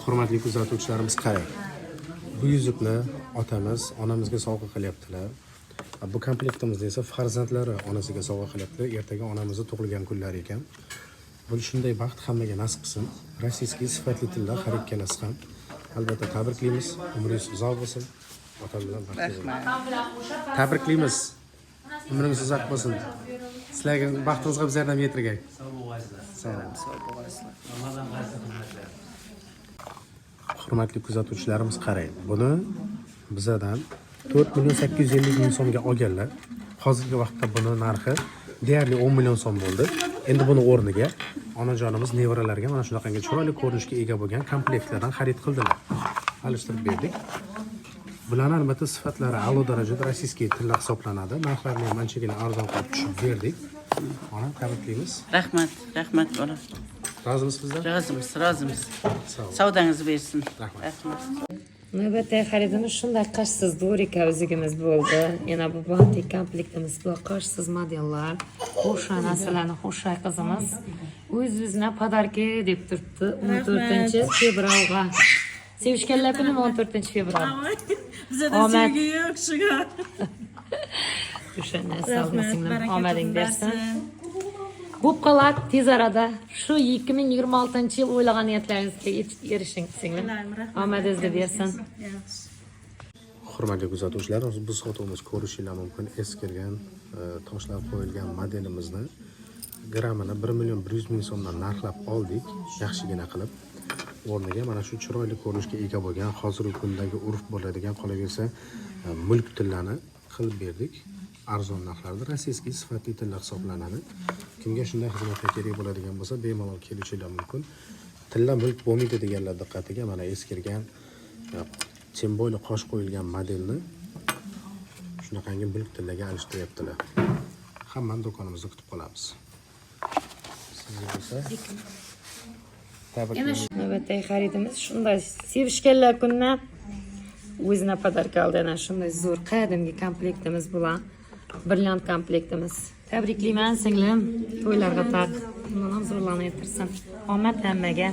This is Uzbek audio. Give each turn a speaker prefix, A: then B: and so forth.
A: Hurmatli kuzatuvchilarimiz, qarang. Bu yuzukni otamiz onamizga sovg'a qilyaptilar. Bu komplektimizni esa farzandlari onasiga sovg'a qilyaptilar. Ertaga onamizni tug'ilgan kunlari ekan. Bu shunday baxt hammaga nasib qilsin. Российский sifatli tilla har ikkalasi ham. Albatta tabriklaymiz. Umringiz uzoq bo'lsin. Otam bilan baxtli bo'ling.
B: Rahmat.
A: Tabriklaymiz. Umringiz uzoq bo'lsin. Sizlarga baxtingizga bizlardan ham yetirgay.
C: Sog' bo'linglar.
A: Sog'
B: Sog' bo'lasizlar.
C: Allohdan qaysi xizmatlar.
A: Hurmatli kuzatuvchilarimiz, qarang, buni bizadan 4 million 850 ming so'mga olganlar. Hozirgi vaqtda buni narxi deyarli 10 million so'm bo'ldi. Endi buni o'rniga onajonimiz nevaralarga mana shunaqangi chiroyli ko'rinishga ega bo'lgan komplektlardan xarid qildilar. Alishtirib berdik. Bularni albatta sifatlari a'lo darajada, российский tilla hisoblanadi. Narxlarini ham anchagina arzon qilib tushib berdik. Onam, tabriklaymiz.
B: Rahmat, rahmat bolam.
A: Rozimisiz bizdan?
B: Rozimiz, rozimiz.
A: Sog' bo'ling.
B: Savdangiz bersin.
A: Rahmat.
B: Rahmat.
D: Navbatdagi xaridimiz shunday qashsiz дорика uzugimiz bo'ldi. Yana bu bantik komplektimiz bu qashsiz modellar. Xo'sha narsalarni xo'sha qizimiz o'z o'zine подарка deb turibdi 14 fevralga. Sevishganlar kuni 14 fevral.
E: Bizada
D: Omad.
E: sevgi yo'q shuga.
D: O'sha narsa
E: Rahmat,
D: singlim,
E: baraka
D: omading bersin.
E: bersin.
D: Bo'p qolar tez arada. Shu 2026 yil o'ylagan niyatlaringizga erishing singlim.
E: Ilohim, rahmat.
D: Omadingizni bersin.
E: Yaxshi.
A: Hurmatli kuzatuvchilar, bu sotuvimiz ko'rishinglar mumkin eskirgan, toshlar qo'yilgan modelimizni grammini 1 million 100 ming so'mdan narxlab oldik, yaxshigina qilib. O'rniga mana shu chiroyli ko'rinishga ega bo'lgan, hozirgi kundagi urf bo'ladigan, qolaversa, mulk tillani qilib berdik. Arzon narxlarda, российский sifatli tilla hisoblanadi. Kimga shunday xizmatlar kerak bo'ladigan bo'lsa, bemalol kelishinglar mumkin. Tilla mulk bo'lmaydi deganlar diqqatiga, mana eskirgan, тем более qosh qo'yilgan modelni shunaqangi mulk tillaga alishtiryaptilar. Hammani do'konimizda kutib qolamiz. Sizga bo'lsa
D: Yana shu navbatdagi xaridimiz shunday sevishganlar kunina o'zine подарка oldi. Ana shunday zo'r qadimgi komplektimiz bilan brilliant komplektimiz. Tabriklayman singlim, to'ylarga taq, bundan ham zo'rlarni yetirsin. Omad hammaga.